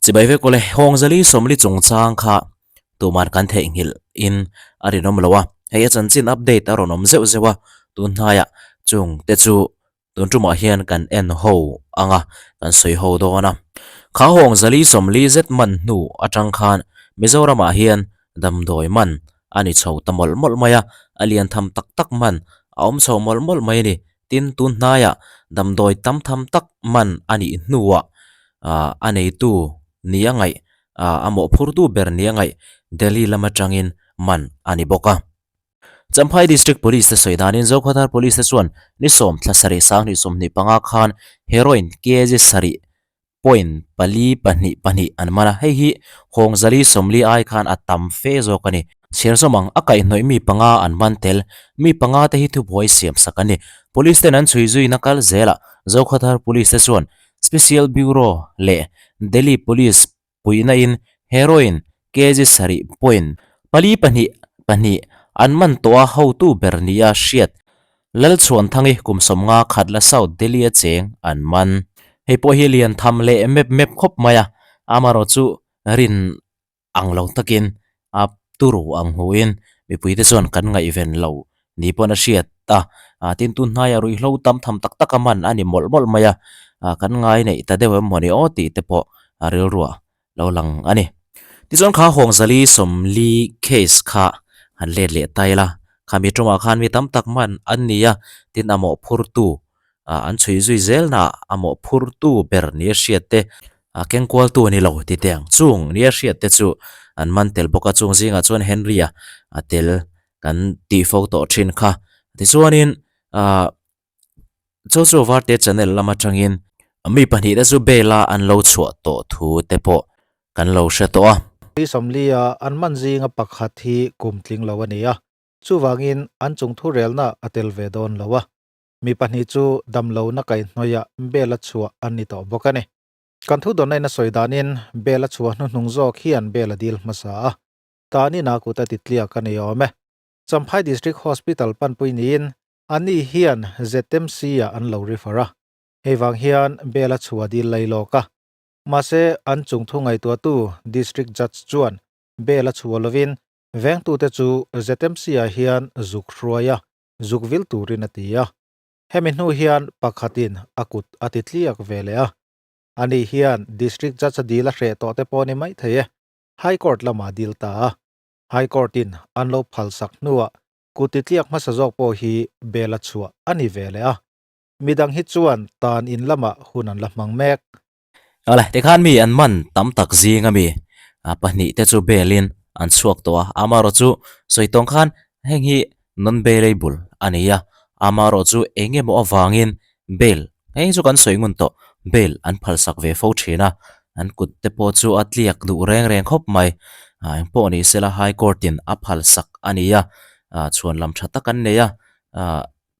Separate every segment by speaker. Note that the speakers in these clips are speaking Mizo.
Speaker 1: Chibai vek awle, Hawngzali Sawmli chungchang kha tuman kan theihnghilh in a rinawm lo a, hei a chanchin update a rawn awm zeuh zeuh a, tun hnaiah chung te chu tun tumah hian kan en ho ang a, kan sawi ho dawn a. Kha Hawngzali Sawmli zet man hnu atang khan Mizoramah hian damdawi man a ni chho ta mawlh mawlh mai a, a lian tham tak tak man a awm chho mawlh mawlh mai a ni. Tin, tun hnaiah damdawi tam tham tak man a nih hnuah a neitu ni a ngaih, a mawhphurtu ber ni a ngaih Delhi lam atangin man a ni bawk a. Champhai District Police te sawi danin Zokhawthar Police te chuan ni sawm thla sarih sanghnih 25 khan heroin kg sarih point pali pahnih pahnih an man a, hei hi Hawngzali 40 ai khan a tam fe zawk a ni. Chhiar zawm ang, a kaihhnawih mi panga an man tel, mi panga te hi thubuai siam sak an ni. Police ten an chhui zuina kal zelah Zokhawthar Police te chuan Special Bureau leh Delhi Police puihna in heroin kg sarih point pali pahnih pahnih an man tawh a hotu ber nia hriat Lalchhuanthangi kum 50 khatla South Delhi a cheng an man. Hei pawh hi lian tham leh mep mep khawp mai a, amarawh chu rin ang lo takin a turu ang hmuhin mipuite chuan kan ngaihven lo ni pawn a hriat a, tin tun hnaiah ruihhlo tam tham tak tak a man a ni mawlh mawlh mai a, kan ngai neih ta deuh em mawni aw tih te pawh a rilruah lo lang a ni. Tichuan kha Hawngzali 40 case kha han let leh ta ila, khami tumah khan mi tam tak man an ni a, tin a mawhphurtu an chhui zui zel naah a mawhphurtu ber nia hriat te, a kengkualtu a ni lo ti teh ang. Chung nia hriat te chu an man tel bawk a, chung zingah chuan Henry-a a tel kan tih fo tawh thin kha. Tichuanin ah. Chu chu Varte channel lam atangin mi pahnih te chu bail a an lo chhuah tawh thu te pawh kan lo hre tawh a.
Speaker 2: Pi 40 a an man zinga pakhat hi kum tling lo a ni a, chuvangin an chung thurelna a tel ve dawn lo a. Mi pahnih chu damlohna kaihhnawihah bail a chhuah an ni tawh bawk a ni. Kan thu dawnna in a sawi danin bail a chhuah hnuhnung zawk hian bail a dil hmasa a, tanin a kut a ti tliak a ni awm e. Champhai District Hospital panpui niin Ani hian ZMC-ah an lo refer a, hei vang hian bail a chhuah dil lai lawk a. Mahse, an chungthu ngaihtuahtu District Judge chuan bail a chhuah lovin vengtute chu ZMC-ah hian zuk hruai a, zuk vil turin a ti a. Hemi hnu hian pakhatin a kut a ti tliak ve leh a. Ani hian District Judge a dil a hreh tawh te pawh ni maithei e, High Court lamah dil ta a. High Court-in an lo phalsak hnuah Kut titliak hmasa zawk pawh hi bel a chhuah a ni ve leh a, midang hi chuan tan in lamah hun an la hmang mek.
Speaker 1: Awle, tikhan mi an man tam tak zing a mi pahnih te chu belin an chhuak tawh a, amaherawh chu sawi tawng khan heng hi non-bailable a ni a, amaherawh chu eng emaw avangin bail heng chu kan sawi ngun tawh, bail an phalsak ve fo thin a, an kut te pawh chu a tliak duh reng reng khawp mai, eng pawh ni sela high court in a phalsak a ni a, chhuan lam tha tak an nei a,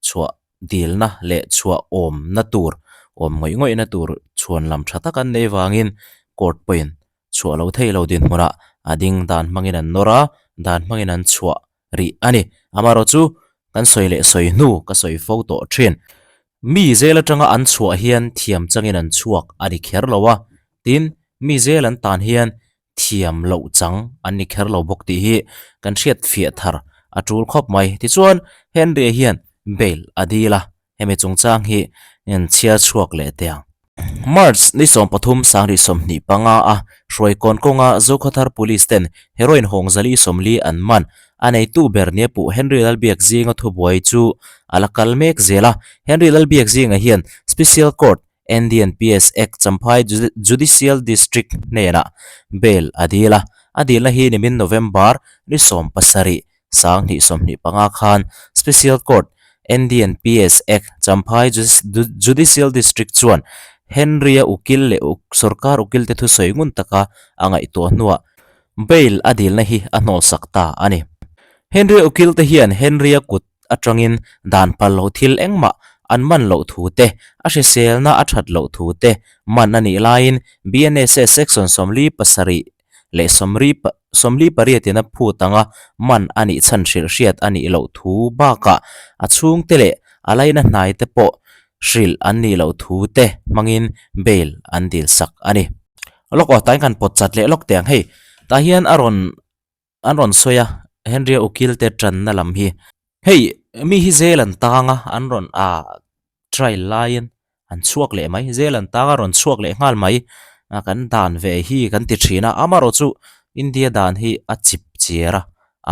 Speaker 1: chhuah dilna leh chhuah awmna tur awm ngawih ngawihna tur chhuan lam tha tak an nei vangin court pawhin chhuah lo thei lo dinhmunah a ding dan hmangin an nawr a, dan hmangin an chhuah rih a ni. Amaherawh chu kan sawi leh sawi hnu ka sawi fo tawh thin. Mi zel atanga an chhuah hian thiam changin an chhuak a ni kher lo a, tin mi zel an tan hian thiam loh chang an ni kher lo bawk tih hi kan hriat fiah thar a tul khawp mai. Tichuan Henry-a hian bail a dil a, Hemi chungchang hi in chhiar chhuak leh teh ang. March ni 13 sangrih 25 a Hruaikawn kawnga Zokhawthar Police ten heroin Hawngzali 40 an man. A neitu ber nia puh Henry Lalbiakzinga thubuai chu a la kal mek zel a. Henry Lalbiakzinga hian Special Court NDNPS Act Champhai Judicial District hnenah bail a dil a. A dilna hi nimin November ni 17 2025 khan Special Court, NDNPS Act, Champhai Judicial District chuan Henry-a ukil leh sorkar ukilte thusawi ngun taka a ngaihtuah hnuah bail a dilna hi a hnawlsak ta a ni. Henry-a ukilte hian Henry-a kut atangin dan pal lo thil engmah an man loh thu te, a hriselna a that loh thu te man a nih laiin BNSS Section 47 leh 48 in a phut anga man a nih chhan hrilh hriat a nih loh thu bakah a chhungte leh a laina hnai te pawh hrilh an nih loh thu te hmangin bail an dil sak a ni. Lawk aw tain kan pawt chat leh lawk teh ang hei tah hian a rawn an rawn sawi a Henry-a ukil te tanna lam hi hei mi hi zel an tang a an rawn ah trial laiin an chhuak leh mai zel an tang a rawn chhuak leh nghal mai a kan dan ve hi kan ti thin a amaherawh chu India dan hi a chip chiar a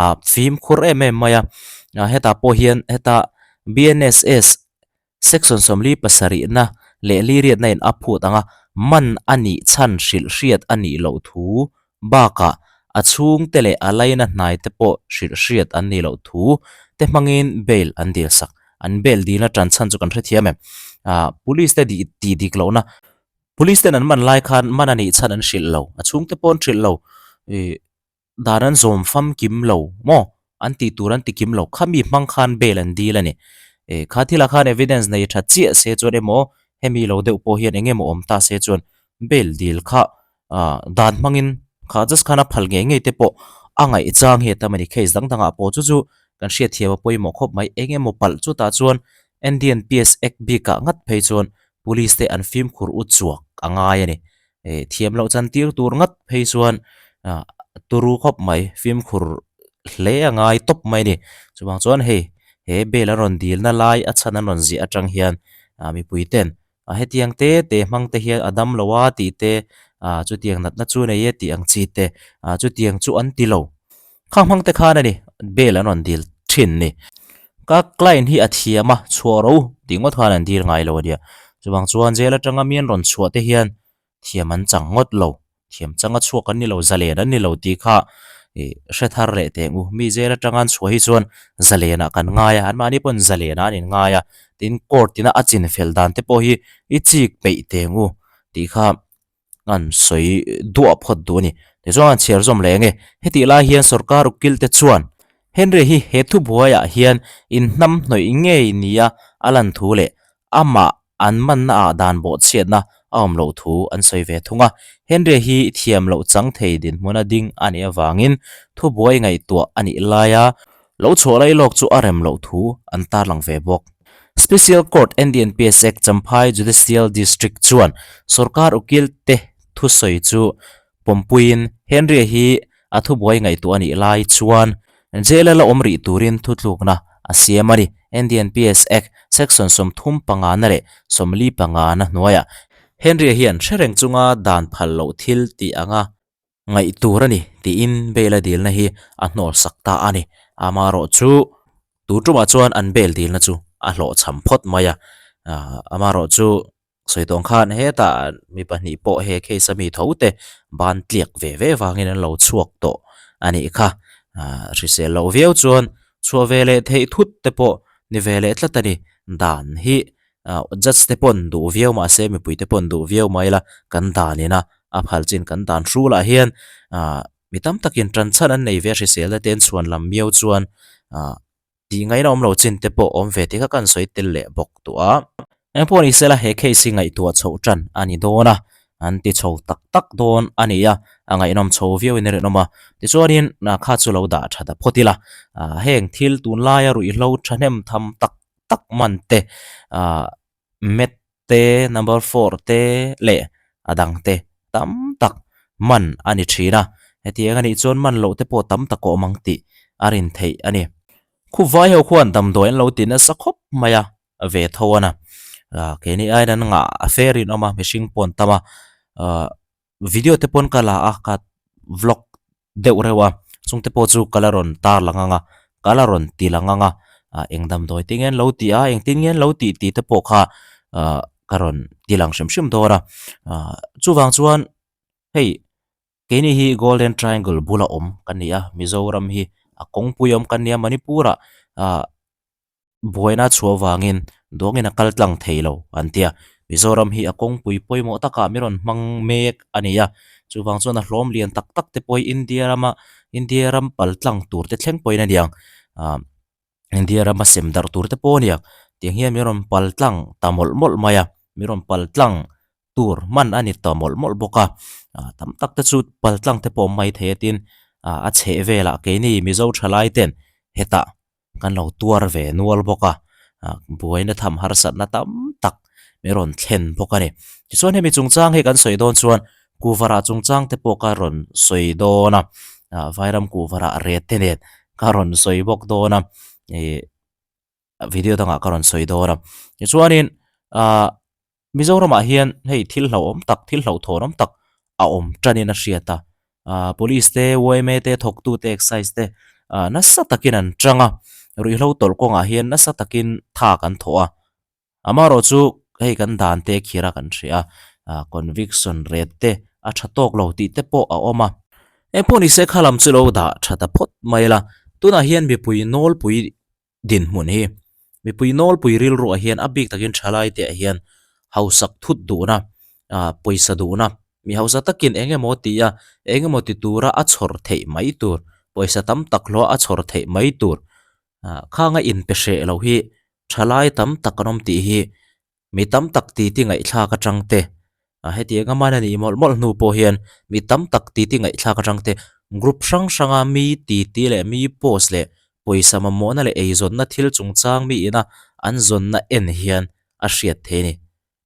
Speaker 1: ah fimkhur em em mai a ah hetah pawh hian heta B_N_S_S Section 47 na leh liriatna in a phut anga man a nih chhan hrilh hriat a nih loh thu bakah a chhungte leh a laina hnai te pawh hrilh hriat an nih loh thu te hmangin bail an dil sak. An bail dilna tan chhan chu kan hrethiam em? Ah, police te dih tih dik lohna police ten an man lai khan man a nih chhan an hrilh lo, a chhungte pawh an hrilh lo. Ih. Dan an zawm famkim lo maw? An tih tur an ti kim lo. Khami hmang khan bail an dil a ni. E, kha thilah khan evidence nei tha chiah se chuan emaw hemi lo deuh pawh hian eng emaw awm ta se chuan bail dil kha ah dan hmangin kha just khan a phal ngei ngei te pawh a ngaih chang hi a tam a ni. Case dang dangah pawh chu chu kan hriatthiam a pawimawh khawp mai. Eng emaw palh chutah chuan NDNPS Act bikah ngat phei chuan Police te an fimkhur u chuak a ngai a ni. Eh thiam loh chan tir tur ngat phei chuan ah turu khawp mai fimkhur hle a ngai tawp mai a ni. Chuvang chuan hei he bel an rawn dilna lai a chhan an rawn ziah atang hian ah mipui ten ah hetiang te te hmang te hian a dam lo a tih te ah chutiang natna chu nei e tih ang chi te ah chutiang chu an ti lo. Khang hmang te khan a ni bel an rawn dil thin ni. Ka client hi a thiam a, chhuah ro tih ngawt khan an dil ngai lo a nia. Chuvang chuan jail atanga mi an rawn chhuah te hian thiam an chang ngawt lo, thiam changa chhuak an ni lo, zalen an ni lo tih kha ih hre thar leh teh ang u. Mi jail atanga an chhuah hi chuan zalenah kan ngai a, anmahni pawn zalenah an inngai a, tin court ina a chin fel dan te pawh hi i chik peih teh ang u tih kha an sawi duah phawt duh a ni. Tichuan an chhiar zawm leh enge hetih lai hian sorkar ukil te chuan Henry hi he thubuaiah hian inhnam hnawih ngei nia a lan thu leh amah an manna ah dan bawhchhiatna a awm loh thu an sawi ve thung a. Henry hi thiam loh chang thei dinhmuna ding a nih avangin thubuai ngaihtuah a nih laia lo chhuah lai lawk chu a rem loh thu an tarlang ve bawk. Special Court NDNPS Act Champhai Judicial District chuan sorkar ukil te thusawi chu pawmpuiin Henry-a hi a thubuai ngaihtuah a nih lai chuan jail-a la awm rih turin thutlukna a siam a ni. NDNPS Act Section 35 na leh 45 na hnuaiah Henry-a hian hre reng chunga dan phal loh thil tih anga ngaih tur a ni tiin bail a dilna hi a hnawl sak ta a ni. Amaherawh chu tu tumah chuan an bail dilna chu a hlawhchham phawt mai a, amaherawh chu sawi tawng khan hetah mi pahnih pawh he case a mi tho te ban tliak ve ve vangin an lo chhuak tawh a nih kha. Hrisel loh viau chuan chhuah ve leh theih thut te pawh ni ve leh tlat a ni. Dan hi judge te pawn duh viau mahse mipui te pawn duh viau mai la kan dan ina a phal chin kan dan hrulah hian ah mi tam takin tan chhan an nei ve a hriselna te an chhuan lam miau chuan ah tih ngaihna awm lo chin te pawh awm ve tih kha kan sawi tel leh bawk tawh a. Engpawh ni sela he case hi ngaihtuah chhoh tan a ni dawn a, an ti chho tak tak dawn a ni a, a ngaihnawm chho viau in a rinawm a, tichuanin kha chu lo dah tha ta phawt ila, ah heng thil tunlaia ruihhlo thahnem tham tak tak man te ah mat te number four te leh a dang te tam tak man a ni thin a, hetiang a nih chuan man loh te pawh tam tak a awm ang tih a rin theih a ni. Khupvai ho khuan damdawi an lo ti nasa khawp mai a, ve tho a na. Keini aiin an ngah a fair in awm a, mihring pawh an tam a, ah video te pawn ka la a, ka vlog deuh reuh a, chungte pawh chu ka la rawn tar lang ang a, ka la rawn ti lang ang a, ah eng damdawi te nge an lo tih a, engtin nge an lo tih tih te pawh kha ah ka rawn ti lang hrim hrim dawn a, ah chuvang chuan hei keini hi golden triangle bula awm kan ni a, Mizoram hi a kawngpui awm kan ni a, Manipur ah ah. buaina chhuah vangin duangin a kal tlang thei lo an ti a, Mizoram hi a kawngpui pawimawh takah mi rawn hmang mek a ni a, chuvang chuan a hlawm lian tak tak te pawh hi India rama India ram pal tlang tur te thleng pawhin a ni ang, ah India rama sem darh tur te pawh a ni ang, tiang hian mi rawn pal tlang ta mawlh mawlh mai a, mi rawn pal tlang tur hman a ni ta mawlh mawlh bawk a, ah tam tak te chu pal tlang te pawh mai thei a tin ah a chheh velah keini Mizo thalai ten hetah. kan lo tuar ve nual bawk a, ah buaina tham harsatna tam tak min rawn thlen bawk a ni. Tichuan hemi chungchang hi kan sawi dawn chuan Kuvarah chungchang te pawh ka rawn sawi dawn a, ah vairam kuvarah ret te nen ka rawn sawi bawk dawn a, ih video dangah ka rawn sawi dawn a. Tichuanin ah Mizoramah hian hei thil hlauhawm tak thil hlauhthawn awm tak a awm tanin a hriat a, ah police te yma te thawktu te excise te ah nasa takin an tang a, ruihhlo tawlh kawngah hian nasa takin tha kan thawh a. Amaherawh chu hei kan dan te khir a kan hria a, ah conviction rate te a tha tawk lo tih te pawh a awm a. Engpawh nise kha lam chu lo dah tha ta phawt mai la, tunah hian mipui nawlpui dinhmun hi mipui nawlpui rilruah hian a bik takin thalai te ah hian hausak thut duhna ah pawisa duhna mi hausa takin eng emaw ti a eng emaw ti tura a chhawr theih mai tur pawisa tam tak hlawh a chhawr theih mai tur ah khanga inpe hreh loh hi thalai tam tak an awm tih hi Mi tam tak titi ngaihthlak atang te, ah hetiang a man a nih mawlh mawlh hnu pawh hian mi tam tak titi ngaihthlak atang te group hrang hranga mi titi leh mi post leh pawisa mamawhna leh eizawnna thil chungchang mi ina an zawnna en hian a hriat thei a ni.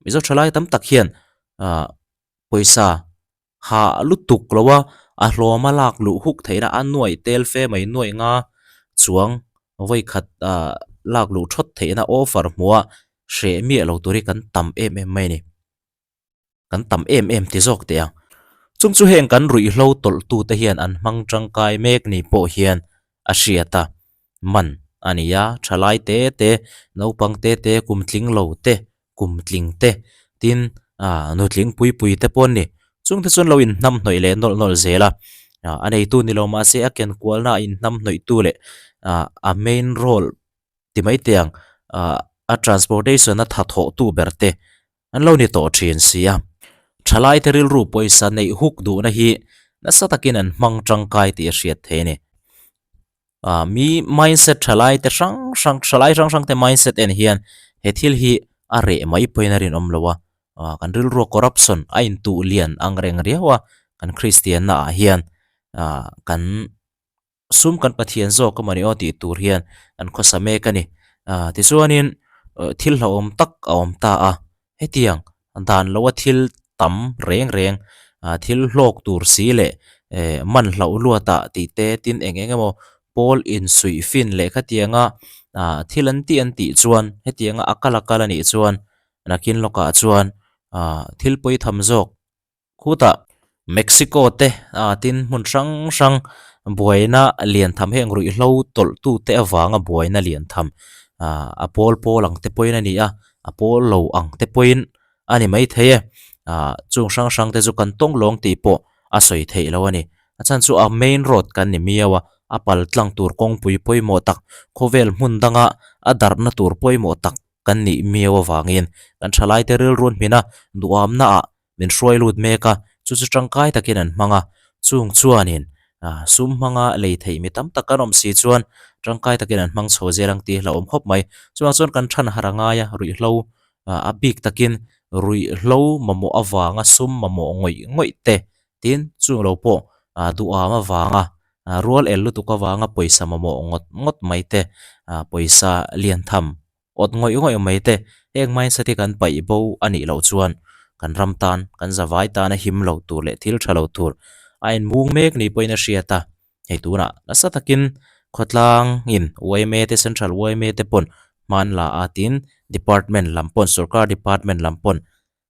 Speaker 1: Mizo thalai tam tak hian ah pawisa hah lutuk lo a, a hlawm a lak luh huk theihna a nuaih tel fe mai nuaih nga chuang vawi khat ah lak luh thawt theihna offer hmuh a hreh miah lo tur hi kan tam em em mai a ni. Kan tam em em ti zawk teh ang. Chung chu heng kan ruihhlo tawlh tu te hian an hmang tangkai mek ni pawh hian a hriat a, man a ni a, thalai te te, naupang te te, kum tling lo te, kum tling te, tin ah nutling pui pui te pawh an ni. Chung te chuan lo inhnam hnawih leh nawlh nawlh zel a, ah a neitu ni lo mahse a ken kualna a inhnam hnawih tu leh ah a main role ti mai te ang ah a transportation a tha thawh tu ber te an lo ni tawh thin si a. Thalai te rilru pawisa neih huk duhna hi nasa takin an hmang tangkai tih a hriat thei a ni. Ah mi mindset thalai te hrang hrang thalai hrang hrang te mindset en hian he thil hi a reh mai pawhin a rinawm lo a ah kan rilrua corruption a intuh lian ang reng riau a kan Kristianna ah hian ah kan sum kan Pathian zawk emaw ni aw tih tur hian an khawsa mek a ni ah tichuanin thil hlauhawm tak a awm ta a Hetiang dan loa thil tam reng reng ah thil hlawk tur si leh eh man hlauh luatah tih te tin eng eng emaw pawl insuih fin leh khatianga ah thil an tih an tih chuan hetianga a kal a kal a nih chuan nakin lawkah chuan ah thil pawi tham zawk Khutah Mexico te ah tin hmun hrang hrang buaina lian tham heng ruihhlo tawlh tu te avanga buaina lian tham ah a pawl pawl ang te pawhin a ni a, a pawl lo ang te pawhin a ni maithei e. Ah chung hrang hrang te chu kan tawng lawng tih pawh a sawi theih loh a ni. A chhan chu a main road kan ni miau a, a pal tlang tur kawngpui pawimawh tak khawvel hmun danga a darhna tur pawimawh tak kan nih miau avangin kan thalaite rilru an hmin a, duhamna ah min hruai lut mek a, chu chu tangkai takin an hmang a, chung chuanin ah sum hmanga lei theih mi tam tak kan awm si chuan tangkai takin an hmang chho zel ang tih hlauhawm khawp mai. Chuvang chuan kan than har a ngai a, ruihhlo ah a bik takin ruihhlo mamawh avanga sum mamawh ngawih ngawih te tin chung lo pawh ah duham avanga ah rual el lutuk avanga pawisa mamawh ngawt ngawt mai te ah pawisa lian tham Awt ngawih ngawih mai te, heng mindset hi kan paih bo a nih loh chuan kan ram tan, kan zavai tana him lo tur leh thil tha lo tur a inmung mek ni pawhin a hriat a. Hei tunah nasa takin khawtlangin yma te Central yma te pawn hman la a tin department lam pawn sorkar department lam pawn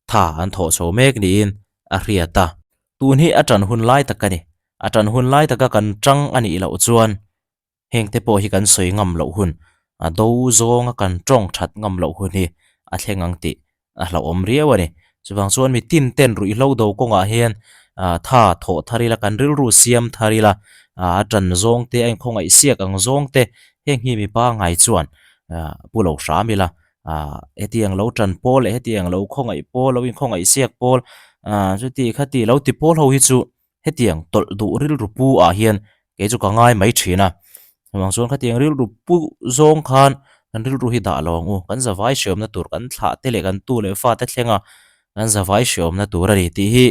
Speaker 1: tha an thawh chho mek niin a hriat a. Tun hi a tan hun lai tak a ni. A tan hun lai taka kan tang a nih loh chuan Heng te pawh hi kan sawi ngam loh hun, a do zawnga kan tawng that ngam loh hun hi a thleng ang tih a hlauhawm riau a ni. Chuvang chuan mi tin ten ruihhlo do kawngah hian tha thawh thar ila, kan rilru siam thar ila, a tan zawng te, a inkhawngaih siak ang zawng te, heng hi mi pangngai chuan pu lo hram ila, hetiang lo tan pawl leh hetiang lo khawngaih pawl, lo inkhawngaih siak pawl, chuti khati lo ti pawl ho hi chu Hetiang tawlh duh rilru pu ah hian kei chu ka ngai mai thin a, chuvang chuan khatiang rilru pu zawng khan kan rilru hi dah lo ang u, kan zavai hriawmna tur kan thlah te leh kan tu leh fa te thleng a kan zavai hriawmna tur a ni tih hi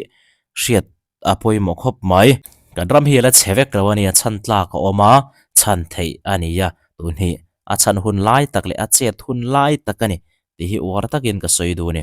Speaker 1: hriat a pawimawh khawp mai. Kan ram hi a la chhe vek lo a nia, chhan tlak a awm a, chhan theih a ni a, tun hi a chhan hun lai tak leh a chet hun lai tak a ni tih hi uar takin ka sawi duh a ni.